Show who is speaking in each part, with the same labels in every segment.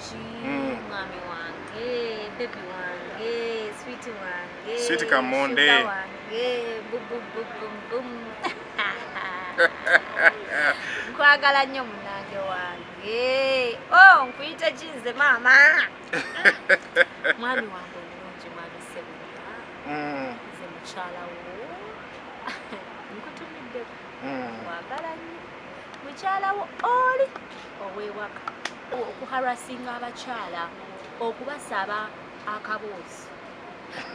Speaker 1: Omulungi, mwami wange, baby wange, sweet wange,
Speaker 2: Sweet Kamonde.
Speaker 1: Sugar wange, bum bum bum bum bum. Nkwagala nnyo munange wange. Oh, nkuyita kinze maama. Mwami wange omulungi, mwami Ssebunya. Nze mukyala wo. Nkutumiddeko. Mwagala nnyo. Mukyala wo oli ow'ewaka. Okuharasinga abakyala, okubasaba akaboozi.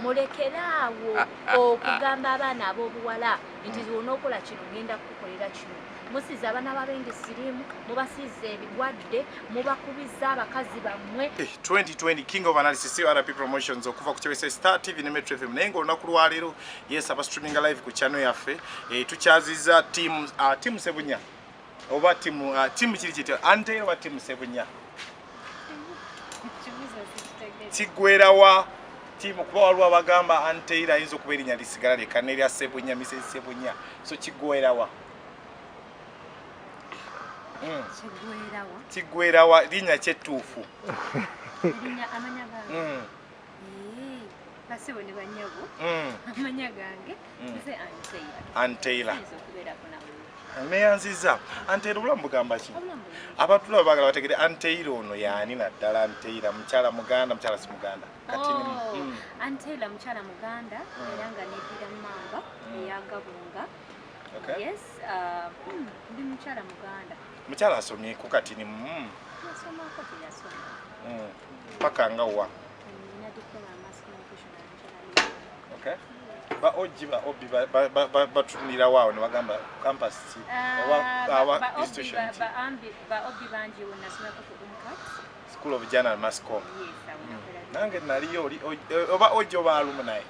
Speaker 1: Mulekere awo okugamba abaana ab'obuwala nti onookola kino ngenda kukukolera kino. Musiize abaana b'abenge siriimu, mubasiize ebirwadde, mubakubiza abakazi bammwe.
Speaker 2: 2020 King of Analysis CRP Promotions okuva ku kyebese Star TV ne Metro FM, naye ng'olunaku lwaleero, yes, aba streaming live ku channel yaffe, tukyaziza team Sebunya oba team kiri kitya, ante oba team Sebunya kiggwerawa team, kuba waliwo abagamba Anteira ayinza okuba erinnya lisigala leka nerya Sebunya, Mrs Sebunya, so kiggwerawa?
Speaker 1: Kiggwerawa?
Speaker 2: Kiggwerawa, linnya kyettuufu?
Speaker 3: Erinnya, amanya gange? Basebo ne bannyabo, amanya gange nze Anteira.
Speaker 2: Anteira.
Speaker 3: Siyinza okubeerako nawe.
Speaker 2: Neyanziza Anteira. Obulamu bugamba ki?
Speaker 3: Obulamu bulungi.
Speaker 2: Abatulaba baagala bategere Anteira ono yaani, naddala Anteira mukyala muganda, mukyala si muganda kati
Speaker 3: Oh, Anteira mukyala muganda era nga neddira mamba eyagabunga. Yes, ndi mukyala muganda.
Speaker 2: Mukyala asomyeko kati ni
Speaker 3: Nasomako teyasoma.
Speaker 2: Paka nga wa?
Speaker 3: Nina diploma ya mass communication and journalism.
Speaker 2: Okay. Ba OG, ba OB batunulirawo awo ne bagamba campus ki oba awa institution ki?
Speaker 3: Ba OB bangi wenasomako ku UMCAT.
Speaker 2: School of Journal Mass Com.
Speaker 3: Yes, awo nakola.
Speaker 2: Nange naliyo oli oba OG oba alumni.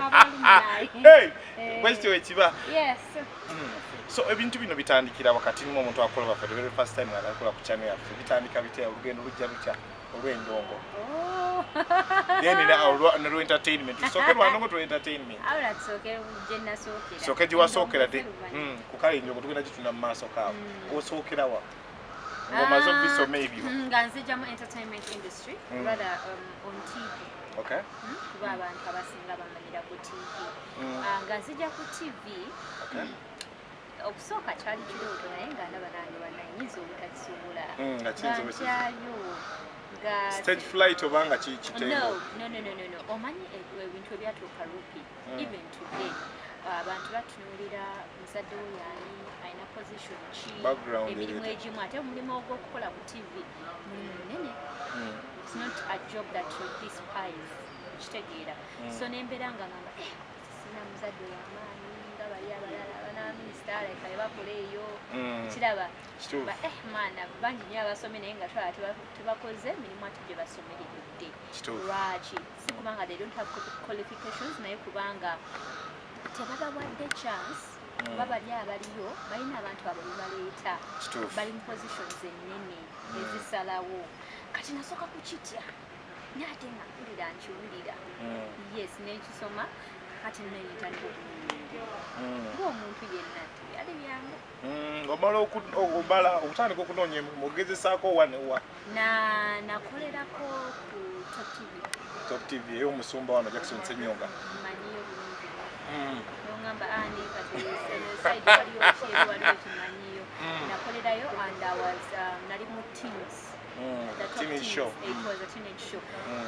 Speaker 3: Alumni.
Speaker 2: Hey, bwekityo ekiba.
Speaker 3: Yes.
Speaker 2: So ebintu bino bitandikira wakati mu omuntu akola for the very first time nga akola ku channel yaffe, bitandika bitya? Olugendo lujja lutya olw'endongo?
Speaker 3: Oh.
Speaker 2: Then nolwa entertainment, tusooke lwa ndongo tu entertainment.
Speaker 3: Awula tusooke gye nasookera.
Speaker 2: Sooke gye wasookera de.
Speaker 3: Oluvannyuma.
Speaker 2: Ku kale endongo tugenda gitunda mu maaso kaawo. Osookera wa ng'omaze obisoma ebyo?
Speaker 3: Nga nzija mu entertainment industry, rather on TV. Kuba abantu abasinga bamanyira ku TV. Ah, nga nzija ku TV, okusooka kyali kirooto, naye nga ndaba nange bannayinza obutakisobola.
Speaker 2: Nga kiyinza
Speaker 3: Nga ntyayo nga
Speaker 2: stage flight oba nga kitengo?
Speaker 3: No. Omanyi ebintu ebyatuuka Rupi, even today abantu batunuulira muzadde wo yaani, alina position ki,
Speaker 2: Background
Speaker 3: emirimu
Speaker 2: eri.
Speaker 3: egimu. Ate omulimu ogw'okukola ku TV mulimu munene. It's not a job that you despise, okitegeera? So nembeera nga ngamba, eh, sina muzadde wamaanyi nga bali abalala banaminisita aleka bebakola eyo. Kiraba?
Speaker 2: Kituufu.
Speaker 3: Ba eh maana bangi nnyo abasomye naye nga twala tebakoze mirimu ate gye basomeredde.
Speaker 2: Kituufu.
Speaker 3: Lwaki? Si kubanga they don't have qualifications, naye kubanga tebabawadde chance, kuba bali abaliyo balina abantu abo bebaleeta bali mu positions ennene ezisalawo. Kati nasooka kukitya, naye ate nga mpulira nkiwulira. Yes, nenkisoma. Kati nentandika okunoonya ng'omuntu yenna tebyali byangu.
Speaker 2: Omala omala okutandika okunoonya emirimu, ogezesaako wa ne wa?
Speaker 3: Na nakolerako ku Top TV.
Speaker 2: Top TV ey'omusumba wano Jackson Senyonga.
Speaker 3: Mmanyiyo bulungi. Nongamba ani kati side waliyo kyeru, waliyo kimanyiyo. Nakolerayo and I was nali mu teens. The Top
Speaker 2: Teenage
Speaker 3: Teens.
Speaker 2: show.
Speaker 3: It was a teenage show.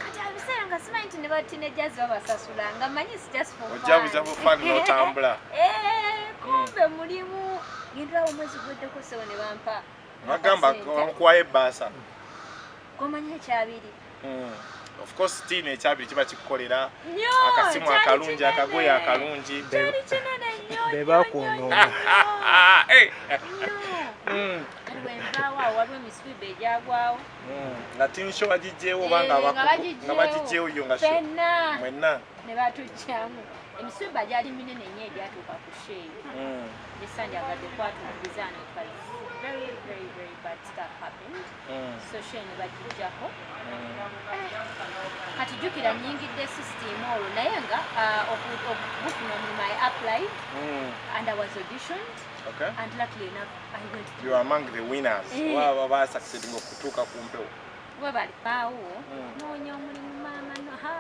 Speaker 3: Kati ebiseera nga simanyi nti ne ba teenagers babasasula, nga manyi it's just for fun.
Speaker 2: Ojabuza bu fun n'otambula.
Speaker 3: Eh, kumbe mulimu ngenderawo omwezi guweddeko sewo ne bampa
Speaker 2: Bagamba
Speaker 3: akasente.
Speaker 2: bamukuwayo ebbaasa.
Speaker 3: Gomanyi ekyabiri.
Speaker 2: Of course, teen ekyabiri kiba kikukolera
Speaker 3: nnyo.
Speaker 2: akasimu
Speaker 3: Kyali
Speaker 2: akalungi,
Speaker 3: kinene.
Speaker 2: akagoye akalungi.
Speaker 3: Kyali kinene nnyo,
Speaker 4: Be
Speaker 3: nnyo,
Speaker 4: bakwonoona.
Speaker 3: nnyo,
Speaker 2: Ah, eh.
Speaker 3: nnyo. Kati bwenvaawo awo waliwo emiswiba egyagwawo.
Speaker 2: Nga teen show bagigyewo oba nga
Speaker 3: Eh, nga
Speaker 2: nga bagigyewo yo nga show
Speaker 3: Ffenna
Speaker 2: mwenna?
Speaker 3: Ne batugyamu. Emiswiba gyali minene nnyo egyatuuka ku show eyo. Gyesandyagadde kwatuukiza. It was very, very, very bad stuff happened. Social ne bagijjako. Kati jjukira nnyingidde system olwo, naye nga okufuna omulimu, I applied and I was auditioned and luckily enough I went through.
Speaker 2: You are among the winners.
Speaker 3: Eh.
Speaker 2: Waba basucceeding okutuuka ku mpewo.
Speaker 3: Webali baawo. Noonya omulimu, maama, no ha,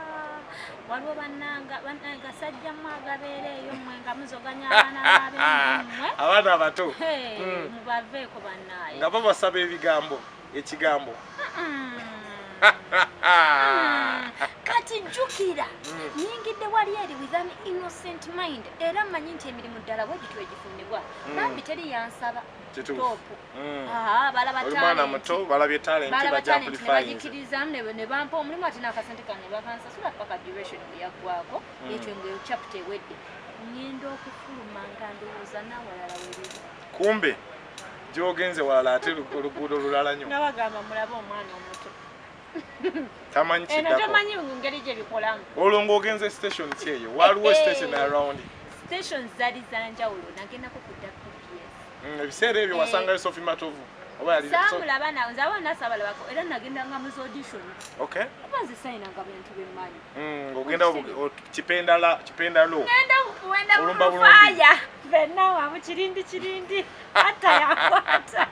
Speaker 3: waliwo bannanga gasajja mmwe agabeera eyo, mmwe nga muzoganya abaana b'abengu mmwe.
Speaker 2: Abaana abato.
Speaker 3: Hey, mubaveeko bannaaye.
Speaker 2: Nga babasaba ebigambo, ekigambo.
Speaker 3: Kati jjukira nyingidde wali eri with an innocent mind, era mmanyi nti emirimu ddala bwe gityo egifunibwa. Bambi teri yansaba.
Speaker 2: Kituufu.
Speaker 3: Top. Ah, balaba
Speaker 2: Oli mwana
Speaker 3: talent.
Speaker 2: muto, balabye talent,
Speaker 3: Balaba
Speaker 2: bajja
Speaker 3: talent ne
Speaker 2: amplifying.
Speaker 3: Bagikkirizamu ne bampa omulimu, ate n'akasente kange bakansasula paka duration bwe yaggwako. Ekyo ngaeyo chapter ewedde, ngenda okufuluma nga ndowooza n'awalala webiri.
Speaker 2: Kumbe gyogenze walala, ate oluguudo lulala nnyo.
Speaker 3: Nga bagamba, mulabe omwana omuto.
Speaker 2: Tamanyi
Speaker 3: Eno
Speaker 2: kiddako.
Speaker 3: tomanyi ngeri gye bikolamu.
Speaker 2: Olwo ng'ogenze station ki eyo? Waliwo station around?
Speaker 3: Stations zaali zanjawulo, nagendako ku WPS.
Speaker 2: Ebiseera ebyo
Speaker 3: Eh.
Speaker 2: wasangayo Sophie Matovu oba yali?
Speaker 3: Saamulaba nawe, nze abaana saabalabako, era nagendanga mu audition kuba nze sayinanga bintu bemmanyi.
Speaker 2: Ng'ogenda kipendala kipendalo.
Speaker 3: Ngenda kuwenda
Speaker 2: Olumba bulungi.
Speaker 3: Lufaaya fenna wamu kirindi kirindi atta yakwata.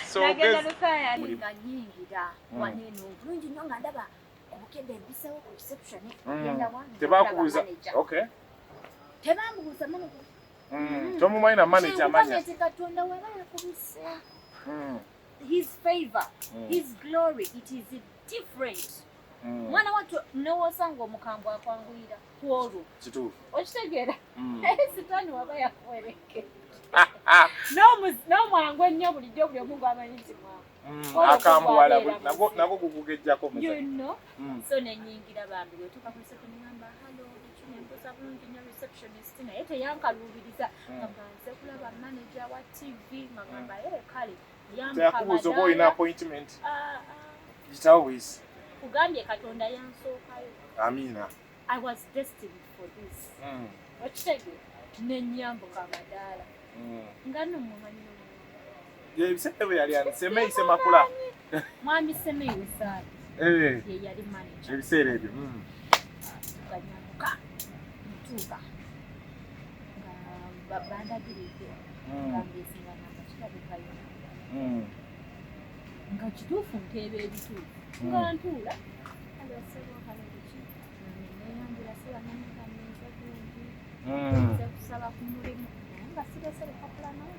Speaker 2: So
Speaker 3: Nagenda
Speaker 2: ogezi
Speaker 3: Lufaaya nga nyingira waneeno bulungi nnyo, nga ndaba obukedde empisewo ku reception. Genda wange.
Speaker 2: Tebakubuuza?
Speaker 3: Manager. Tebambuuza manager.
Speaker 2: Tomumanyi na manager amanya.
Speaker 3: Nti Katonda waba yakubise his favor, his glory, it is different. Mwana wattu nowosanga omukambwe akwanguyira ku olwo.
Speaker 2: Kituufu.
Speaker 3: Okitegeera, naye sitaani waba yakuwereke n'omwangu ennyo, bulijjo buli omu gwamanyi nti mwangu. Olwo
Speaker 2: Akambuwala
Speaker 3: gwabeera
Speaker 2: nagwo nagwo gugugejjako.
Speaker 3: You know. So nenyingira, bambi, bwetuuka ku reception ngamba, "Hello," biki, nembuuza bulungi nnyo receptionist, naye teyankaluubiriza. Ngamba, "Nze kulaba manager wa TV." Nga ngamba, "Ee, kale." Yampa
Speaker 2: Teyakubuuza oba olina
Speaker 3: amadaala.
Speaker 2: appointment?
Speaker 3: Ah, ah.
Speaker 2: Gitawo buyisi.
Speaker 3: Kugambye Katonda yansookayo.
Speaker 2: Amiina.
Speaker 3: I was destined for this. Okitegeera, nenyambuka amadaala nga nno mumanyi.
Speaker 2: Ebiseera ebyo yali ani? Semei Semakula?
Speaker 3: Mwami Semei Wesaali.
Speaker 2: Eh,
Speaker 3: ye yali manager.
Speaker 2: Ebiseera ebyo.
Speaker 3: Ganyambuka ntuuka nga bandagiridde, nga mbesinga, ngamba kirabikayo nga kituufu, nteeba ebituufu. Nga ntuula, "Hello, ssebo, hello," biki, neyanjula, "Seba namiga, gundi, nze kusaba ku mulimu," naye nga sireese lupapula nawe.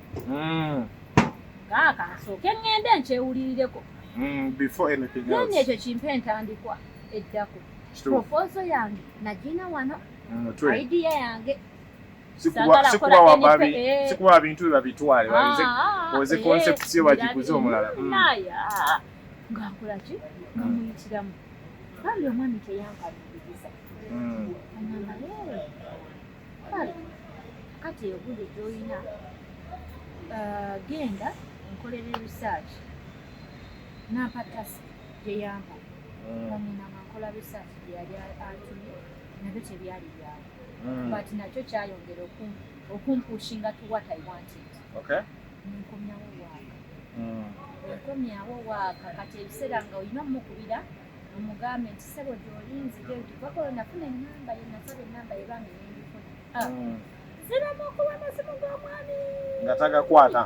Speaker 3: Ngaakansooke ŋŋende nkyewulirireko.
Speaker 2: Before anything
Speaker 3: Nonye
Speaker 2: else.
Speaker 3: Ekyo kimpa entandikwa eddako.
Speaker 2: Kituufu.
Speaker 3: Proposal yange nagina wano. Idea yange.
Speaker 2: Sikuba
Speaker 3: Saagala
Speaker 2: sikuba
Speaker 3: kola
Speaker 2: wababi
Speaker 3: anything, eh.
Speaker 2: sikuba bintu bye babitwale babize
Speaker 3: Ah,
Speaker 2: oze
Speaker 3: eh,
Speaker 2: concept yo bagikuze omulala.
Speaker 3: Naye nga nkola ki, nga muyitiramu, bambi omwami teyankaluubiriza. Aŋŋamba, "Eh, kale kati eyo gundi gy'olina, genda nkolere research." Nampa task gye yampa, nga ngenda nga nkola research gye yali atumye, nabyo tebyali byangu, but nakyo kyayongera okumpushinga to what I wanted. Nenkomyawo waaka. Enkomyawo waaka, kati ebiseera nga olina omukubira omugambe nti, "Ssebo, gy'olinzije tuvako." Nafuna enamba ye, nasaba enamba ye bange nengifuna. Ah, ziramu okuba amasimu g'omwami.
Speaker 2: Nga tagakwata.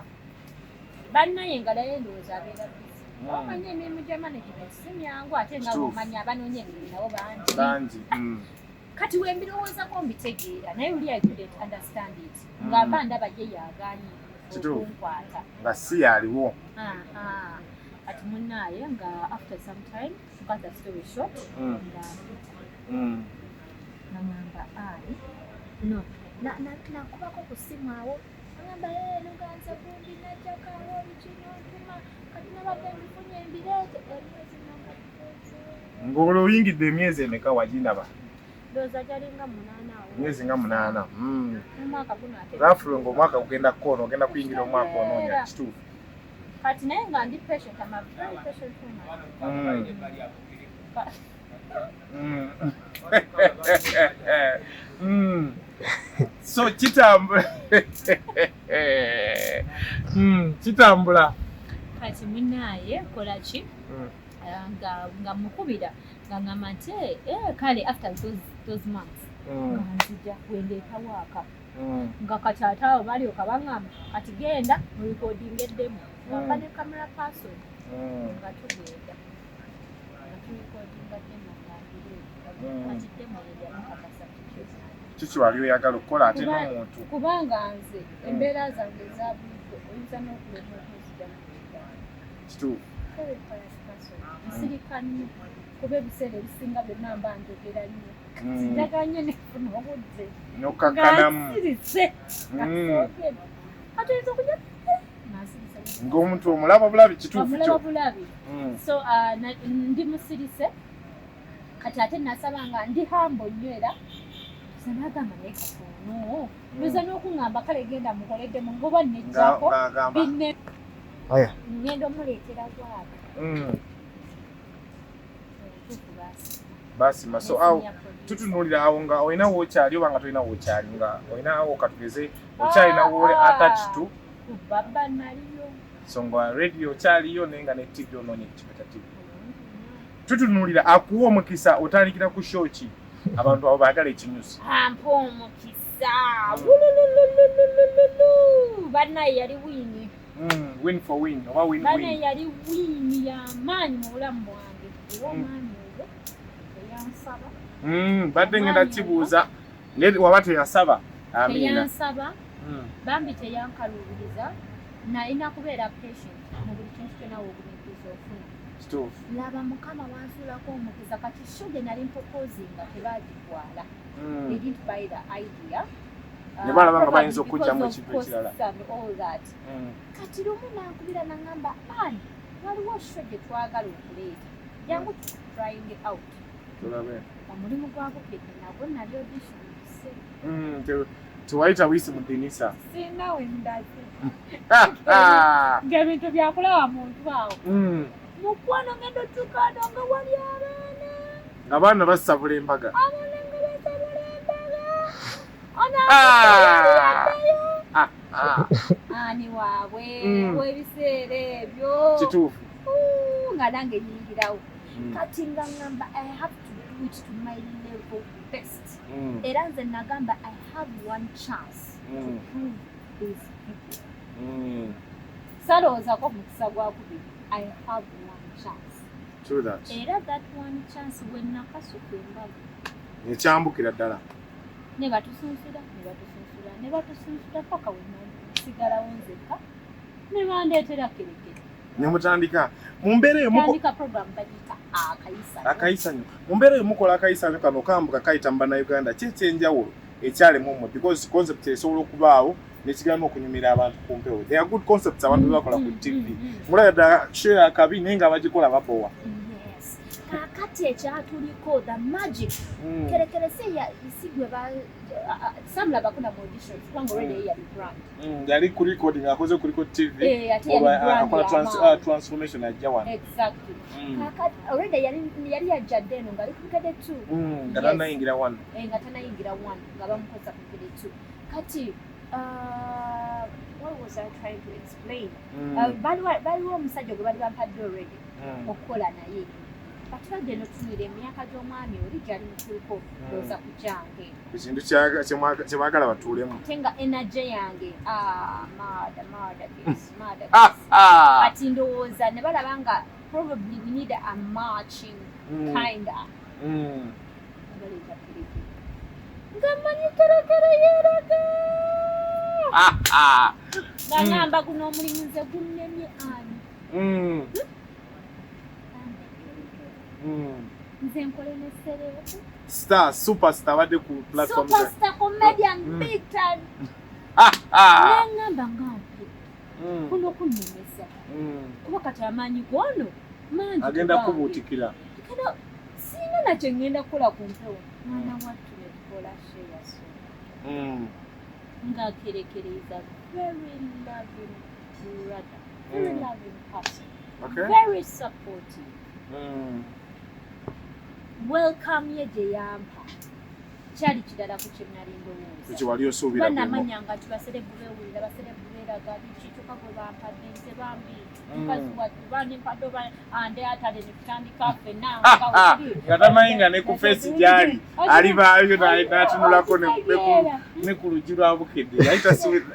Speaker 3: Bannaye nga naye ndowooza abeera busy. Omanyi emirimu gya management si myangu, ate nga
Speaker 2: Kituufu.
Speaker 3: bwomanyi abanoonya emirimu nabo bangi.
Speaker 2: Bangi.
Speaker 3: Kati wembirowoozako mbitegeera, naye oli I couldn't understand it, nga mba ndaba ye yagaanye
Speaker 2: Kituufu.
Speaker 3: okunkwata.
Speaker 2: Nga si yaliwo.
Speaker 3: Aha. Kati munnaaye nga after some time, to cut the story short, nga naŋŋamba ali no nakubako ku ssimu awo, agamba, "Luganze gundi najjakawo biki nontuma, kati nabadde mbifunye mbireete." Emyezi nanga gigeze.
Speaker 2: Ng'olwo oyingidde emyezi emeka wagindaba?
Speaker 3: Ndowooza gyalinga 8 awo.
Speaker 2: Emyezi nga 8.
Speaker 3: Omwaka guno ate.
Speaker 2: Roughly ng'omwaka gugenda kukoona, ogenda kuyingira omwaka onoonya, kituufu.
Speaker 3: Kati naye nga ndi patient, I'm a very patient woman.
Speaker 2: So kitambula. Kitambula.
Speaker 3: Kati munaye kola ki? Nga mukubira nga ngamba nti kale after those months nga nzija wendeeta waaka nga kati ate awo balyoka baŋŋamba kati genda mu recording eddemo, nga mpa ne camera person, nga tugenda nga turecordinga demo, nga mbireeta. Kati demo yeyamukakasa kiki
Speaker 2: Kiki wali oyagala okukola ate n'omuntu?
Speaker 1: Kubanga nze embeera zange eza bulijjo oyinza n'okulema okunzija mu kigambo.
Speaker 2: Kituufu.
Speaker 1: Very quiet person. Nsirika nnyo kuba ebiseera ebisinga byonna mba njogera nnyo. Njagala nnyo nefuna obudde
Speaker 2: N'okkakkanamu.
Speaker 1: Nga nsirise, nga soogera. Kati oyinza okujja nga nsirise.
Speaker 2: Ng'omuntu omulaba bulabi, kituufu.
Speaker 1: Omulaba
Speaker 2: Kyo.
Speaker 1: bulabi. So ndi musirise. Kati ate nasaba nga ndi humble nnyo, era nze nagamba naye katono nza n'okuŋŋamba kale genda mukoleddemu ngoba nejjako
Speaker 2: Ng'agamba
Speaker 1: binne
Speaker 2: Aya.
Speaker 3: Ngenda omuleetera gwaka obutuufu baasi.
Speaker 2: Basima. So awo tutunuulira awo nga olina wookyali oba nga tolina wookyali, nga olina katugeze okyalina woole attached to?
Speaker 3: Baba naliyo.
Speaker 2: So nga radio okyaliyo, naye nga ne TV onoonya ekifo kya TV. Tutunuulira akuwa omukisa, otandikira ku show ki? Abantu abo baagala ekinyusi.
Speaker 3: Ampa omukisa. Wululululululu, bannaye yali win.
Speaker 2: Win for win oba win
Speaker 3: Bannaye,
Speaker 2: win.
Speaker 3: yali win y'amaanyi mu bulamu bwange, era omwami oyo teyansaba.
Speaker 2: Badde ngenda kibuuza naye waba teyasaba, amiina.
Speaker 3: Teyansaba. Bambi teyankaluubiriza. Nalina kubeera patient mu buli kintu kyonna, wogumiikiriza ofuna.
Speaker 2: Kituufu.
Speaker 3: Laba Mukama wansuulako omukisa. Kati show gye nali mproposinga tebagitwala. They didn't buy the idea.
Speaker 2: Ne balaba nga bayinza okuggyamu ekintu ekirala.
Speaker 3: And all that. Kati lumu nankubira naŋŋamba, "Ani, waliwo show gye twagala okuleeta, jangu trying out."
Speaker 2: Tulabe.
Speaker 3: Omulimu gwa Bukedde nagwo nali audition.
Speaker 2: Tewayita buyisi mu ddinisa.
Speaker 1: Sirina we ndaze.
Speaker 2: Ah!
Speaker 1: Ng'ebintu byakulaba muntu awo. Mukwano, ngenda otukaano nga wali abaana.
Speaker 2: Nga baana basabula embaga.
Speaker 1: Abaana nga basabula embaga.
Speaker 2: Ah! Ah, ah.
Speaker 3: Ani waabwe w'ebiseera ebyo.
Speaker 2: Kituufu.
Speaker 3: Ooh, nga nange nyingirawo. Kati nga ŋŋamba I have to do it to my level best. Era nze nagamba I have one chance to prove these people. Salowoozako mukisa gwakubiri. I have one chance.
Speaker 2: True that.
Speaker 3: Era that one chance bwe nakasuka embaga,
Speaker 2: Nekyambukira ddala.
Speaker 3: Ne batusunsula, ne batusunsula, ne batusunsula paka we sigalawo nzekka, ne bandeetera Kerekere.
Speaker 2: Ne mutandika mu mbeera eyo
Speaker 3: Tandika program bagiyita Akayisanyo.
Speaker 2: Akayisanyo. Mu mbeera eyo mukola akayisanyo kano kambuka kayita mu Bannayuganda, ki ekyenjawulo ekyalimu mmwe? Because concept esobola okubaawo nekigaana okunyumira abantu ku mpewo. They are good concepts abantu be bakola ku TV. Mulaba ddala show yakabi, naye nga bagikola babowa.
Speaker 3: Yes, kaakati ekyatuliko, the magic, Kerekere si gwe samulabako na mu auditions, kubanga already ye yali brand.
Speaker 2: Yali ku recording, akoze ku Record TV.
Speaker 3: Eh, ate yali
Speaker 2: olwa
Speaker 3: brand
Speaker 2: akola
Speaker 3: y'amaanyi.
Speaker 2: Transformation ajja wano.
Speaker 3: Exactly. Kaakati already yali yajjadde eno nga ali ku Bukedde 2.
Speaker 2: Nga
Speaker 3: Yes.
Speaker 2: tanayingira wano.
Speaker 3: Eh, nga tanayingira one, nga bamukozesa ku Bukedde 2. Kati what was I trying to explain? Baliwo omusajja gwe bali bampadde already okukola naye. Kati bagenda otunuulira emyaka gy'omwami oli gyali mukuluko ndowooza ku kyange.
Speaker 2: Ekintu kyebaagala batuulemu.
Speaker 3: Ate nga energy yange, ah, mada mada case, mada
Speaker 2: Ah,
Speaker 3: case.
Speaker 2: ah.
Speaker 3: Kati ndowooza ne balaba nga probably we need a matching kinda. Baleeta Kerekere, nga mmanyi Kerekere yeeraga.
Speaker 2: Ah, ah.
Speaker 3: Nga ngamba guno omulimu nze gunnemye, ani? Nze nkole ne celeb.
Speaker 2: Star, superstar abadde ku platform
Speaker 3: Superstar comedian, big time.
Speaker 2: Ah, ah.
Speaker 3: Neŋŋamba nga mpe kuno kunnemesa, kuba kati amaanyi gono mangi
Speaker 2: Agenda
Speaker 3: kubange.
Speaker 2: Kubuutikira.
Speaker 3: Kano siina nakye ŋŋenda kukola ku mpewo. Mwana wattu ne tukola sheyaso. Nga Kerekere is a very loving brother, very loving person, very supportive. Welcome ye gye yampa.
Speaker 1: Kyali kirala ku kye nali ndowooza.
Speaker 2: Ekyo wali osuubira
Speaker 1: Kuba
Speaker 2: gwe
Speaker 1: namanya nga nti ba celeb beewulira, ba celeb beeraga biki, kyokka gwe bampadde nze bambi mukazi wattu bandimpadde oba ande atale ne tutandika ffenna nga wekiri.
Speaker 2: Nga tamanyi nga ne ku face gyali alibaayo n'atunulako ne ku luggi lwa Bukedde. Yali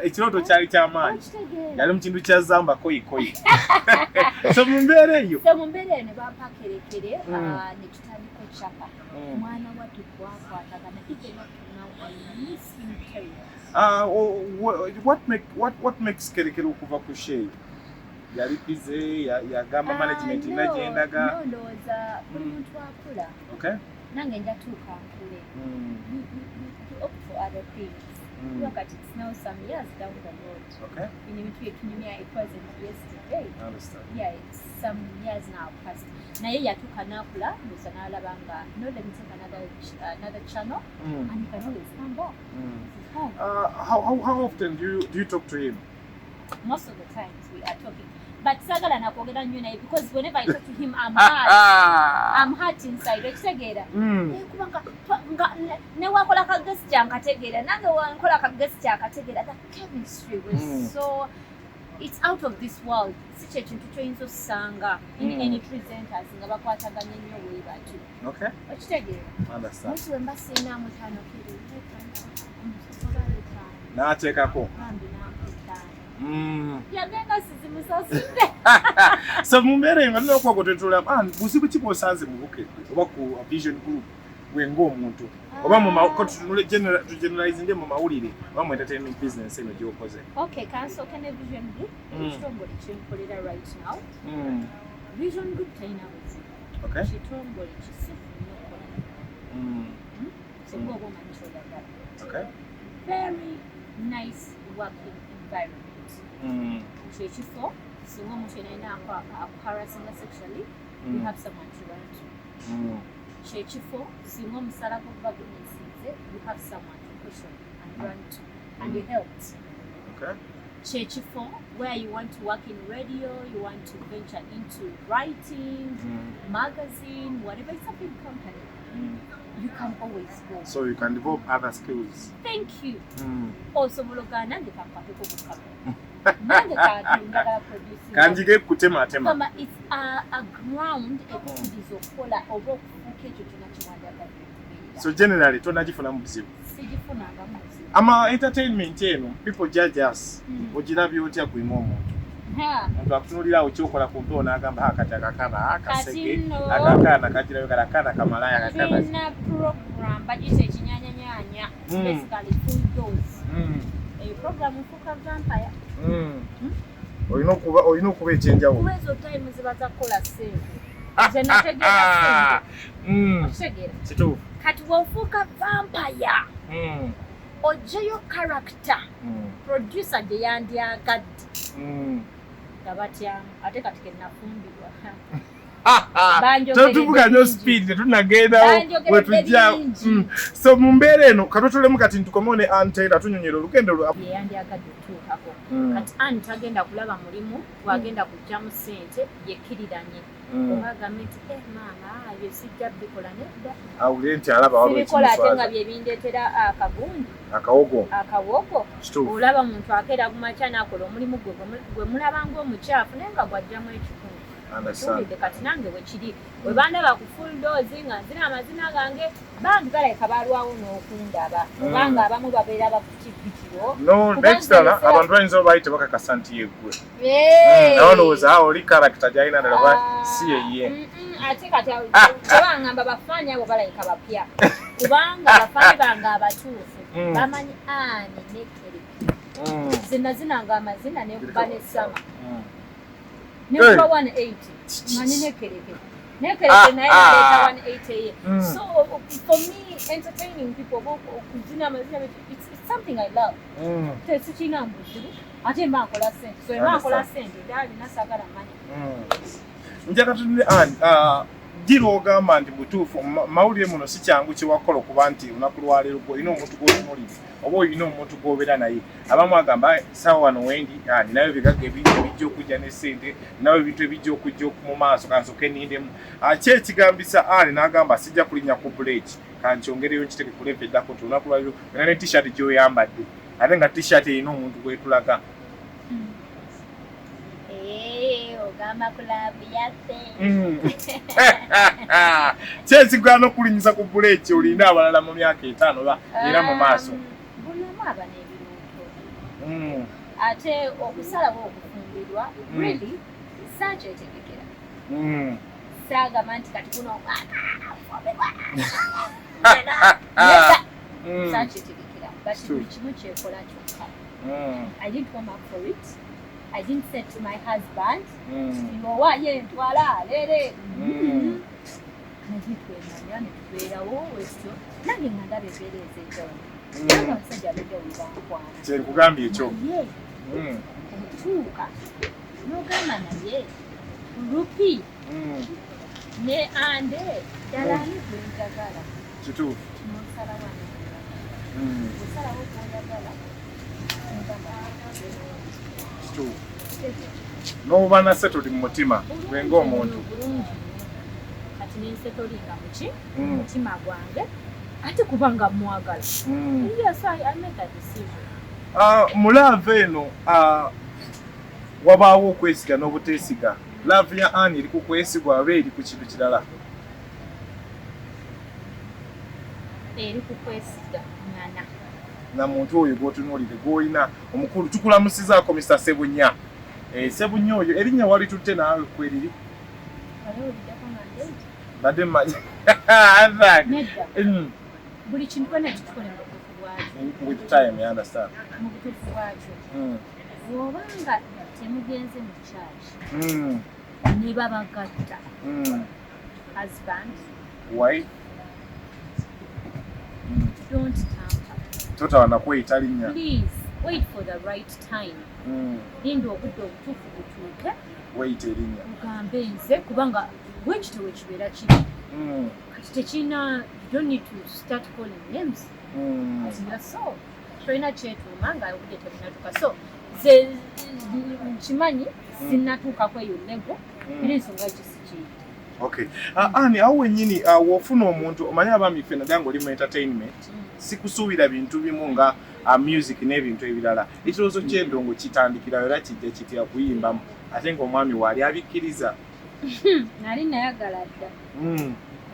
Speaker 2: ekirooto kyali kyamaanyi.
Speaker 1: Okitegeera.
Speaker 2: Yali mu kintu kya zamba koyikoyi. So mu mbeera eyo.
Speaker 1: So mu mbeera eyo ne bampa Kerekere, ne tutandika okyapa. Mwana wattu twakwatagana, even up to now I miss him terribly.
Speaker 2: What makes Kerekere okuva ku show? Yali busy, yagamba management
Speaker 1: Ah,
Speaker 2: ina
Speaker 1: no,
Speaker 2: gyendaga.
Speaker 1: No, ndowooza buli muntu akula. Nange njatuuka nkule. You opt for other things. Look at it now, some years down the road. Bino ebintu bye tunyumya, it wasn't yesterday.
Speaker 2: I understand.
Speaker 1: Yeah, it's some years now past. Naye yatuuka n'akula, ndowooza n'alaba nga, no, let me take another channel, and you can always come back. This is home.
Speaker 2: How often do you talk to him?
Speaker 1: Most of the times we are talking. But sagala nakwogera nnyo naye because whenever I talk to him, I'm hurt. I'm hurt inside. Okitegeera? Eh, kubanga nga ne wakola ka gesture nkategeera, nange wankola ka gesture akategeera. The chemistry was so, it's out of this world. Si kye kintu kyoyinza osanga in any presenters nga bakwataganye nnyo bwe batyo. Okitegeera?
Speaker 2: Understand.
Speaker 1: Munsi we mba siinaamu ttaano kiri
Speaker 2: N'ateekako.
Speaker 1: bambi nampa 5. Yagenda sizimusasudde.
Speaker 2: So mu mbeera eyo nga tulina okuba gwe ah, buzibu ki bw'osanze mu Bukedde oba ku Vision Group gwe ng'omuntu oba mu ko tugeneralizinge mu mawulire oba mu entertainment business eno gy'okoze?
Speaker 1: Okay, kansooke ne Vision Group, ekitongole kyenkolera right now. Vision Group talina buzibu. Kitongole kisufu nnyo okukola. Singa oba omanyi kyoyagala. Very nice working environment. Kyekifo singa omuntu yenna alina akuharassinga sexually, you have someone to run to. Kyekifo singa omusala gwo guba gumisinze, you have someone to question and run to and you helped. Kyekifo where you want to work in radio, you want to venture into writing, magazine, whatever. It's a big company, you can always go.
Speaker 2: So you can develop other skills.
Speaker 1: Thank you. Osobola ogaa nange kankwateko ku kamera, nange kati njagala producing.
Speaker 2: Kanjige kutematema.
Speaker 1: Kama it's a ground ekukiriza okukola oba okufuuka ekyo kyonna kyewandyagadde okubeera.
Speaker 2: So generally tonagifunamu buzibu?
Speaker 1: Sigifunangamu buzibu.
Speaker 2: Ama entertainment eno, people judge us. Ogirabye otya gwimu omuntu?
Speaker 1: Ha,
Speaker 2: Omuntu akutunulirawo kyokola ku mpewo n'agamba, "Ha, kati akakaana akasege,
Speaker 1: Kati nno
Speaker 2: akakaana kagirayo kati akaana kamalaya akakaana."
Speaker 1: Tulina program bagiyita ekinyanyanyanya. Basically Full Dose. Eyo program nfuuka vampire.
Speaker 2: Olina okuba ekyenjawulo.
Speaker 1: Kuba ezo time ziba za kukola ssente, nze nategeera ssente. Okitegeera?
Speaker 2: Kituufu.
Speaker 1: Kati bw'ofuuka vampire, oggyeyo character producer gye yandyagadde nga batyamu. Ate kati kenafumbirwa. Banjogeredde
Speaker 2: Tetuvuga nnyo
Speaker 1: bingi.
Speaker 2: speed, tetunagendawo
Speaker 1: Banjogeredde
Speaker 2: wetujja.
Speaker 1: bingi.
Speaker 2: So mu mbeera eno katutulemu kati ntukomewo ne Antera tunyonyera olugendo lwa
Speaker 1: Ye yandyagadde otuukako. Kati ani tagenda kulaba mulimu gwagenda kugyamu ssente yekkiriranye oba agambe nti, "Eh, maama, ebyo sijja bikola," nedda.
Speaker 2: Awulire nti alaba waliwo
Speaker 1: Sibikola ate nga
Speaker 2: ekimuswaza.
Speaker 1: bye bindeetera akagundi
Speaker 2: Akawogo.
Speaker 1: Akawogo.
Speaker 2: Kituufu.
Speaker 1: Olaba omuntu akeera gumakya n'akola omulimu gwe gwe mulaba ng'omukyafu naye nga gwajjamu 1,000.
Speaker 2: Understand.
Speaker 1: Tuwulidde kati nange bwe kiri bwe bandaba ku Full Dose nga nzina amazina gange bambi balabika balwawo n'okundaba kubanga abamu babeera bakukibikiro.
Speaker 2: No,
Speaker 1: Kubanga
Speaker 2: n'ekirala abantu bayinza oba baali tebakakasa nti yeggwe.
Speaker 1: Hey!
Speaker 2: Nabalowooza awo oli character gy'alina ddala ba
Speaker 1: Ah,
Speaker 2: si yeye.
Speaker 1: Ate kati tebangamba bafaani abo balabika bapya kubanga bafaani bange abatuufu bamanyi ani nekereke. Zina zinanga amazina nekuba nesama nekuba 180 nga ninekereke nekereke naye naleeta 180 ye. So for me, entertaining people oba okuzina amazina, it's something I love. Tesikina buzibu ate mba nkola sente, so mba nkola sente daalina saagala manya.
Speaker 2: Njagala tunule ani Ddi lw'ogamba nti butuufu mawulire muno si kyangu kyewakola okuba nti olunaku lwaleero gwe olina omuntu gw'otunuulidde oba olina omuntu gw'obeera naye? Abamu agamba saawa wano wendi, ninayo ebigagga ebingi ebijja okujja ne ssente, ninayo ebintu ebijja okujja mu maaso, kansooke nnindemu. Ki ekigambisa Ann n'agamba sijja kulinnya ku buleeki, kankyongereyo nkiteeke ku level eddako nti olunaku lwaleero olina ne t-shirt gy'oyambadde ate nga t-shirt erina omuntu gw'etulaga?
Speaker 3: Ogamba ku love yaffe.
Speaker 2: Ki ekigwana okulinnyisa ku buleeki olinde abalala mu myaka 5 oba era mu maaso?
Speaker 1: Buli omu aba n'ebirooto. Ate okusalawo okufumbirwa really saakyetegekera. Saagamba nti kati guno omwaka nfumbirwa. Saakyetegekera. But buli kimu kyekola kyokka. I didn't warm up for it. I didn't say to my husband, ng'owaayo entwala leere. Naye twemanya ne tubeerawo wetyo, nange nga ndaba embeera ez'enjawulo. Era abasajja ab'enjawulo bankwana.
Speaker 2: Kye nkugambye ekyo.
Speaker 1: Naye otuuka n'ogamba naye Rupi ne Ande ddala ani gwe njagala?
Speaker 2: Kituufu.
Speaker 1: N'osalawo ani gw'oyagala. Osalawo gw'oyagala n'ogamba.
Speaker 2: Kituufu. N'oba na settled mu mutima gwe ng'omuntu.
Speaker 1: Bulungi. Kati nensettlinga muki mutima gwange ate kubanga mwagala. Yes, I made that decision.
Speaker 2: Mu love eno wabaawo okwesiga n'obuteesiga. Love ya Ann eri ku kwesigwa oba eri ku kintu kirala?
Speaker 1: Eri ku kwesiga ngana.
Speaker 2: Na muntu oyo gw'otunuulidde gw'olina omukulu tukulamusizaako Mr. Sebunya. Sebunya oyo erinnya walitutte naawe kweriri?
Speaker 1: Wali owuliddeko nga ndeeta?
Speaker 2: Mbadde mmanyi.
Speaker 1: Nedda. Buli kintu bana tukikole mu butuufu bwakyo.
Speaker 2: With time, you understand.
Speaker 1: Mu butuufu bwakyo. Bw'obanga temugenze mu church ne babagatta husband,
Speaker 2: wife,
Speaker 1: don't tamper.
Speaker 2: Totawana kweyita linnya.
Speaker 1: Please wait for the right time. Linda obudde obutuufu butuuke.
Speaker 2: Weyita erinnya.
Speaker 1: Ogambe nze kubanga bwekityo bwe kibeera kiri. Kati tekirina, you don't need to start calling names. Kati yourself tolina kyetuuma nga obudde tebunatuuka. So nze nkimanyi sinnatuukako eyo level, era ensonga ki sikiyita.
Speaker 2: Okay. Ann, awo wennyini w'ofuna omuntu omanyi abaami ffe naddala ng'oli mu entertainment sikusuubira bintu bimu nga music n'ebintu ebirala. Ekirowoozo ky'endongo kitandikirawo era kijja kitya kuyimbamu ate ng'omwami waali abikkiriza?
Speaker 1: Nali nayagala dda.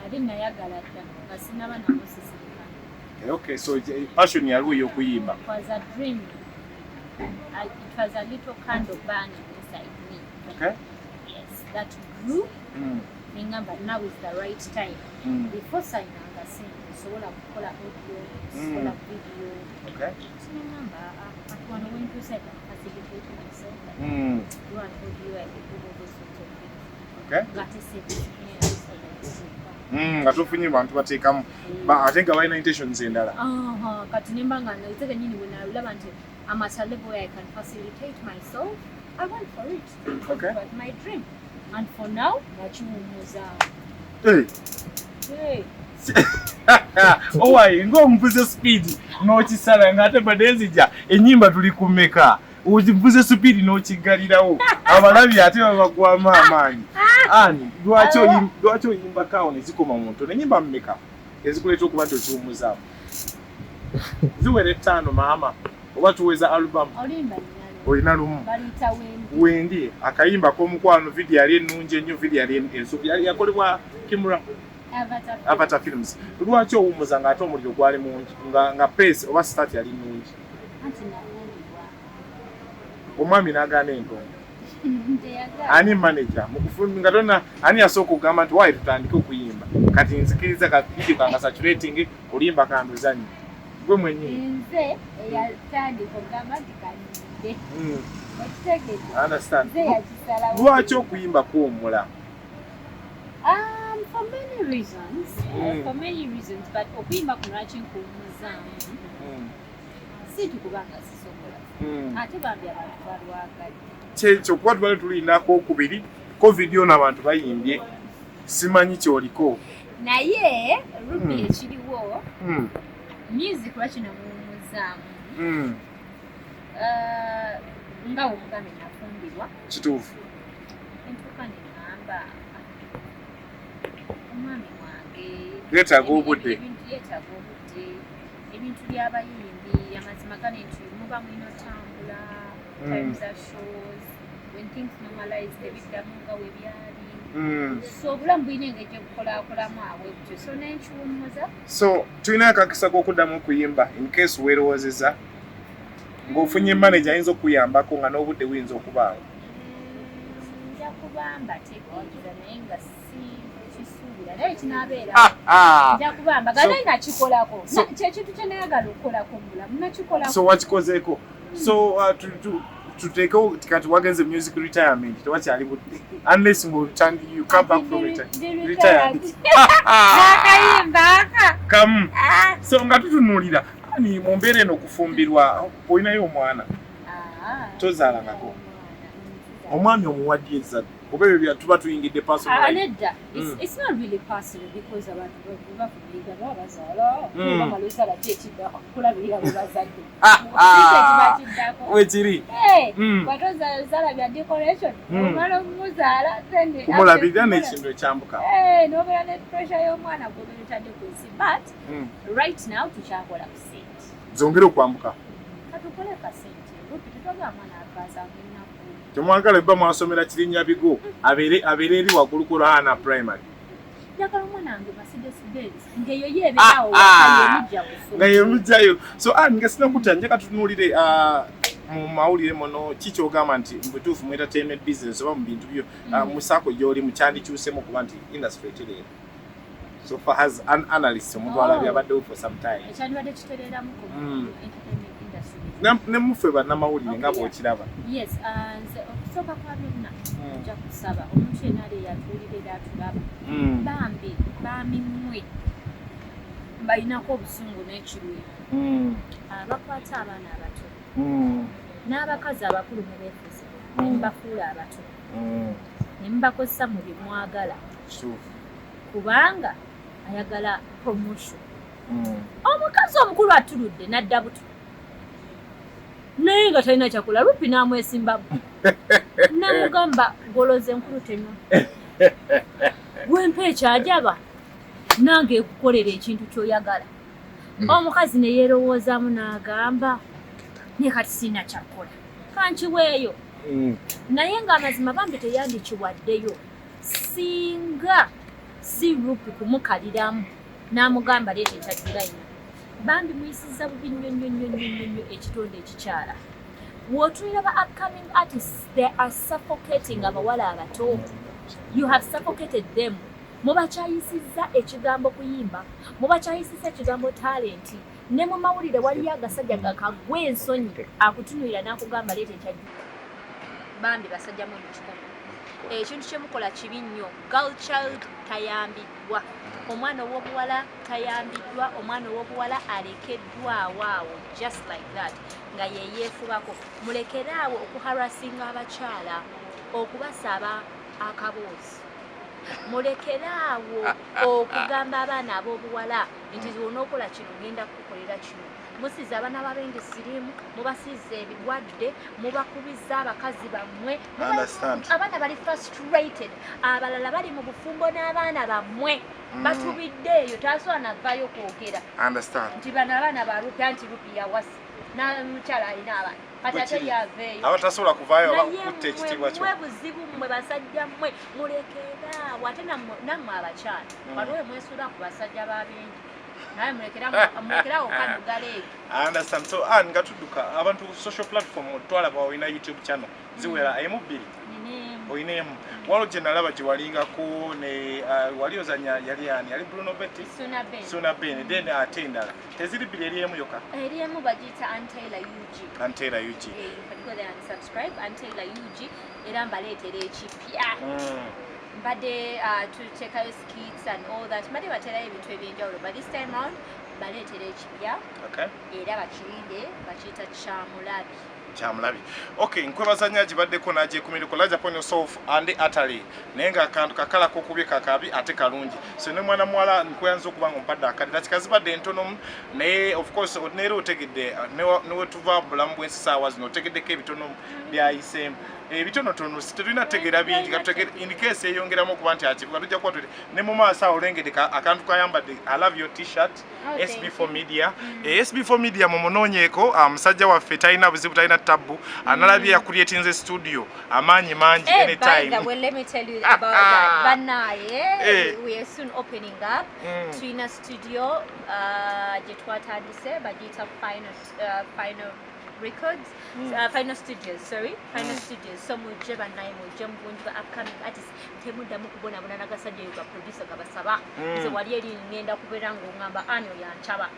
Speaker 1: Nali nayagala dda nga sinnaba namusisinkana.
Speaker 2: Okay, so passion yaliwo ey'okuyimba.
Speaker 1: It was a dream. It was a little candle burning inside me.
Speaker 2: Okay.
Speaker 1: Yes, that grew. Nengamba now is the right time. Before signanga sente nsobola kukola audio, nsobola video.
Speaker 2: Okay.
Speaker 1: So nengamba kati wano wentuuse I can facilitate myself. Do an audio, I can do all those sorts of things.
Speaker 2: Okay.
Speaker 1: Ng'ate sente zigenda zisobola.
Speaker 2: Nga tofunye bantu bateekamu ate nga balina intentions endala.
Speaker 1: Kati nemba nga nze kennyini bwe nalaba nti I'm at a level where I can facilitate myself, I went for it.
Speaker 2: Okay.
Speaker 1: It was my dream. And for now, nakiwummuzaawo.
Speaker 2: Hey.
Speaker 1: Hey.
Speaker 2: Owaye ng'omuvuze speed n'okisala ng'ate badde nzija ennyimba tuli ku mmeka, ozivuze speed n'okiggalirawo abalabi ate babagwamu amaanyi. Ann, lwaki oyimbako awo ne zikoma mu ntono? Ennyimba mmeka ezikuleeta okuba nti okiwummuzaamu? Ziwera 5 maama oba tuweza album?
Speaker 1: Oluyimba nina
Speaker 2: Olina lumu.
Speaker 1: Baluyita Wendi.
Speaker 2: Wendi, akayimba k'omukwano, video yali ennungi ennyo, video yali ensobi yali yakolebwa Kimura
Speaker 1: Avatar.
Speaker 2: Avatar Films. Lwaki owummuza ng'ate omuliro gwali mungi nga pace oba start yali nnungi?
Speaker 1: Anti nafumbirwa.
Speaker 2: Omwami n'agaana entongo.
Speaker 1: Teyagaana.
Speaker 2: Ani manager nga tonna ani yasooka okugamba nti waayi tutandike okuyimba? Kati nzikiriza ka video kanga saturating oluyimba kanduzannye. Gwe mwennyini.
Speaker 1: Nze eyatandika okugamba nti kanyimbe. Okitegedde?
Speaker 2: Understand.
Speaker 1: Nze yakisalawo.
Speaker 2: Lwaki okuyimba kuwummula?
Speaker 1: For many reasons. For many reasons, but okuyimba kuno lwaki nkuwummuzaamu? Si nti kubanga sisobola. Ate bambi abantu balwagadde.
Speaker 2: Kyekyo kuba tubadde tulinako okubiri, COVID ono abantu bayimbye. Simanyi kyoliko.
Speaker 1: Naye Ruby, ekiriwo, music lwaki namuwummuzaamu? Nga womugambe, nafumbirwa. Entuuka neŋŋamba omwami wange
Speaker 2: Yeetaaga obudde.
Speaker 1: Ebintu yeetaaga obudde, ebintu by'abayimbi, amazima gane nti muba mulina otambula, time za shows. When things normalize, tebiddamu nga we byali. So obulamu bulina engeri gyebukolakolamu awe butyo, so nenkiwummuza.
Speaker 2: So tulina akakisa k'okuddamu okuyimba in case weerowoozeza ng'ofunye manager ayinza okuyambako nga n'obudde buyinza okubaawo?
Speaker 1: Nja kubamba tegeeza, naye nga si kisuubira, naye kinaabeera nja kubamba ga, naye nakikolako. Kyekintu kye nayagala okukolako mu bulamu, nakikolako.
Speaker 2: So wakikozeeko. So tuteekewo kati wagenze music retirement, tewakyali budde unless you come back from
Speaker 1: Ndi
Speaker 2: retired.
Speaker 1: Akayimba aka.
Speaker 2: Kamu. So nga tutunuulira ani mu mbeera eno, okufumbirwa, olinayo omwana?
Speaker 1: Ah.
Speaker 2: Tozaalangako? Omwami omuwadde ezzadde oba ebyo bya tuba tuyingidde personal
Speaker 1: Ah,
Speaker 2: life?
Speaker 1: nedda. It's not really personal because abantu bafumbirwa baba bazaala. Bamala ozaala, ki ekiddako? Kulabirira bwe bazadde.
Speaker 2: Ah,
Speaker 1: Ki ekiba kiddako?
Speaker 2: Wekiri.
Speaker 1: Hey, bw'atozaala bya decoration, omala omuzaala, then
Speaker 2: Kumulabirira n'ekintu ekyambuka.
Speaker 1: Eh, n'obeera ne pressure y'omwana gw'obeera otadde ku nsi, but right now tukyakola ku sente.
Speaker 2: Zongere okwambuka.
Speaker 1: Katukole ka sente, Rupi, tetwagala mwana akaasanga ennaku.
Speaker 2: Temwagala bba mwasomera Kirinnya Bigo abeere abeere eri waggulu ku Ruhana Primary.
Speaker 1: Njagala omwana wange Mercedes Benz, ng'eyo yeebeerawo yemujja kusoma.
Speaker 2: Nga yemujjayo. So nga sinakutya, njaka tutunuulire mu mawulire muno. Ki kyogamba nti mu butuufu mu entertainment business oba mu bintu byo, mu saako gy'oli mu, kyandikyusemu kuba nti industry etereera so far as an analyst, omuntu
Speaker 1: Oh.
Speaker 2: alabye abaddewo for some time?
Speaker 1: Ekyandibadde kitereeramu ku entertainment industry?
Speaker 2: Ne muffe bannamawulire nga
Speaker 1: Okay, yeah.
Speaker 2: bw'okiraba.
Speaker 1: Yes, nze okusooka kwa byonna nja kusaba omuntu yenna ali eyatuwulira era atulaba, bambi baami mmwe balinako obusungu n'ekiruyi, abakwata abaana abato n'abakazi abakulu mubeefuze ne mubafuula abato ne mubakozesa mu bye mwagala, kubanga ayagala promotion. Omukazi omukulu atuludde n'adda buto naye nga talina kyakola, Rupi n'amwesimbamu namugamba, "Goloza enkulu tenywa, gwempa ekyajaba nange ekukolera ekintu ky'oyagala." Omukazi ne yeerowoozaamu n'agamba, "Naye kati sirina kyakukola, kankiweeyo." Naye ng'amazima bambi teyandikiwaddeyo singa si Rupi kumukaliramu n'amugamba, "Leeta ekyajjulayina." Bambi muyisizza bubi nnyo nnyo nnyo nnyo nnyo nnyo ekitonde ekikyala. W'otunulira ba upcoming artists, they are suffocating abawala abato. You have suffocated them. Mubakyayisizza ekigambo kuyimba, mubakyayisizza ekigambo talent. Ne mu mawulire waliyo agasajja gakagwa ensonyi akutunulira n'akugamba, "Leeta ekyajju." Bambi basajja mwe mukikono, ekintu kyemukola kibi nnyo. Girl child tayambiddwa, omwana ow'obuwala tayambiddwa, omwana ow'obuwala alekeddwawo awo just like that nga yeyeefubako. Mulekeraawo okuharasinga abakyala, okubasaba akaboozi. Mulekeraawo okugamba abaana ab'obuwala nti onookola kino, ngenda kukukolera kino. Musiize abaana b'abenge siriimu, mubasiize ebirwadde, mubakubiza abakazi bammwe.
Speaker 2: Understand.
Speaker 3: Abaana bali frustrated, abalala bali mu bufumbo n'abaana bammwe batubidde eyo, tasobola navaayo kwogera
Speaker 2: Understand.
Speaker 3: nti bano abaana ba Rupi, anti Rupi yawasa n'omukyala alina abaana, kati ate
Speaker 2: Bwe kiri.
Speaker 3: yaveeyo.
Speaker 2: Abatasobola kuvaayo oba
Speaker 3: Naye
Speaker 2: kutta ekitiibwa kyo.
Speaker 3: mmwe buzibu mmwe basajja mmwe, mulekeraawo. Ate nammwe abakyala, waliwo mwesuula ku basajja b'abengi, naye mulekeraawo kadugala eyo.
Speaker 2: I understand. So nga tudduka, abantu social platform twalaba olina YouTube channel ziwera emu, bbiri?
Speaker 3: Nina.
Speaker 2: Olina emu. Waliwo gye nalaba gye walingako ne wali ozanya, yali ani, yali Bruno Betty?
Speaker 3: Suna Ben.
Speaker 2: Suna Ben. Then ate endala teziri bbiri, eri emu yokka?
Speaker 3: Eri emu, bagiyita Antaylor UG.
Speaker 2: Antera UG.
Speaker 3: Yeah, you can go there and subscribe, Antaylor UG, era mbaleetera ekipya. Mbadde tuteekayo skits and all that, mbadde baterayo ebintu ebyenjawulo, but this time round baleetera ekipya. Era bakirinde, bakiyita Kyamulabi.
Speaker 2: Kyamulabi. Okay, nkwebaza nnyo agibaddeko n'agyekumireko. Large upon yourself and utterly, naye nga akantu kakala kokubye kakabi ate kalungi. So ne mwana muwala, nkweyanza okuba nga ompadde akadde. Dakika zibadde ntono, naye of course neera otegedde newetuva mu bulamu bw'ensi saawa zino, otegeddeko ebitono byayiseemu, ebitonotono. Si tetulina tegeera bingi, katutegere in case eyongeramu okuba nti akivuga tujja kuba ne mu maaso awo. Olengedde akantu kayambadde. I love your T-shirt.
Speaker 1: Oh, thank
Speaker 2: SB4
Speaker 1: you.
Speaker 2: Media. SB4 Media mumunoonyeeko. Musajja waffe talina buzibu, talina tabbu. Analabye yakucreatinze studio, amaanyi mangi.
Speaker 1: Hey, by the
Speaker 2: Anytime.
Speaker 1: way, let me tell you about that. Banaye, we are soon opening up. Tulina studio gye twatandise, bagiyita Final Records, Final Studios, sorry, Final Studios. So mujje bannaye, mujje mu bungi ba upcoming artists, temuddamu kubonabona n'agasajja eyo ga producer gabasaba. Nze wali eri ngenda kubeera ng'oŋŋamba ani oyo ankyaba.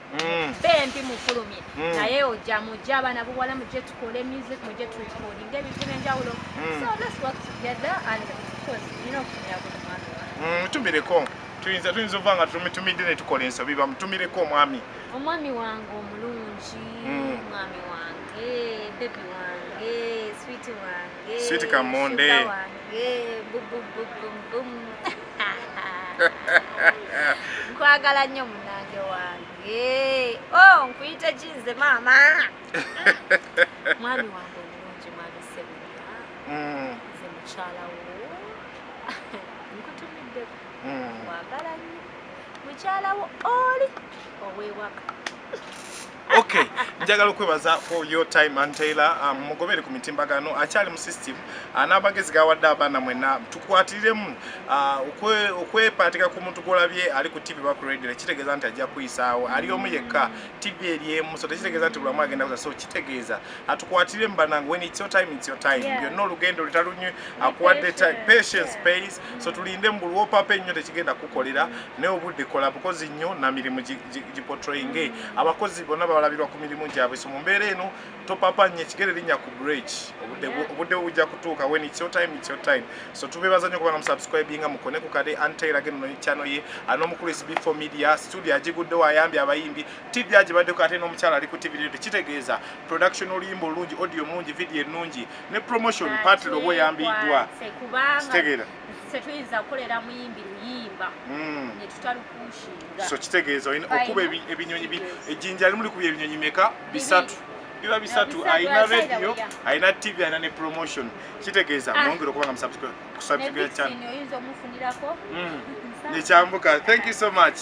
Speaker 1: Bembi mufulumye. Naye ojja, mujje abaana buwala, mujje tukole music, mujje turecordinga ebintu ebyenjawulo. So let's work together and of course nina okutumira ku mwami wange.
Speaker 2: Mutumireko. Tuyinza okuba nga tumutumidde ne tukola ensobi. Bamutumireko omwami.
Speaker 1: Omwami wange omulungi, mwami wange, baby wange, sweet wange,
Speaker 2: Sweet Kamonde.
Speaker 1: Sugar wange, bu bu bu bum bum, nkwagala nnyo munange wange. Oh, nkuyita kinze maama. Mwami wange omulungi, mwami Sebunya, nze mukyala wo, nkutumiddeko. Kwagala nnyo mukyala wo oli ow'ewaka.
Speaker 2: Okay, njagala okwebaza for your time. Ann Taylor, mugobere ku mitimbagano, akyali mu system. N'amagezi gawadde abaana mwenna tukwatiremu. Okwepaatika ku muntu gwolabye ali ku TV ba ku radio tekitegeeza nti ajja kuyisaawo. Ali omu yekka, TV eri emu, so tekitegeeza nti bulamu agenda kuza. So kitegeeza atukwatiremu banange, when it's your time, it's your time. Byonna olugendo lutalunywe, akuwadde time, patience pays. So tulinde mu buli wopapa ennyo tekigenda kukolera, naye obudde kola bukozi nnyo na mirimu giportrayinge. Abakozi bonna balabirwa ku mirimu gyabwe. So mu mbeera eno topapa nnyo, ekigere linnya ku break. Obudde obudde bujja kutuuka. When it's your time, it's your time. So tubebaza nnyo kubanga musubscribinga, mukone ku kade. Ann Taylor geno no channel ye, n'omukulu SB4 Media studio agiguddewo, ayambye abayimbi, TV agibaddeko, ate n'omukyala ali ku TV radio. Kitegeeza production, oluyimba olungi, audio mulungi, video ennungi ne promotion partly oba oyambiddwa.
Speaker 1: Kubanga
Speaker 2: Kitegeera.
Speaker 1: tetuyinza kukolera muyimbi luyimba ne tutalupushinga.
Speaker 2: So kitegeeza olina okuba ebinyonyi ejjinja limu likubya ebinyonyi meka? Bisatu, biba bisatu.
Speaker 1: Bisatu,
Speaker 2: Alina
Speaker 1: aside
Speaker 2: radio,
Speaker 1: awaya.
Speaker 2: alina TV, alina ne promotion. Kitegeeza mwongere okuba nga
Speaker 1: Ne
Speaker 2: musubscribe channel.
Speaker 1: Vixen oyinza omufunirako.
Speaker 2: Nekyambuka. Thank you so much.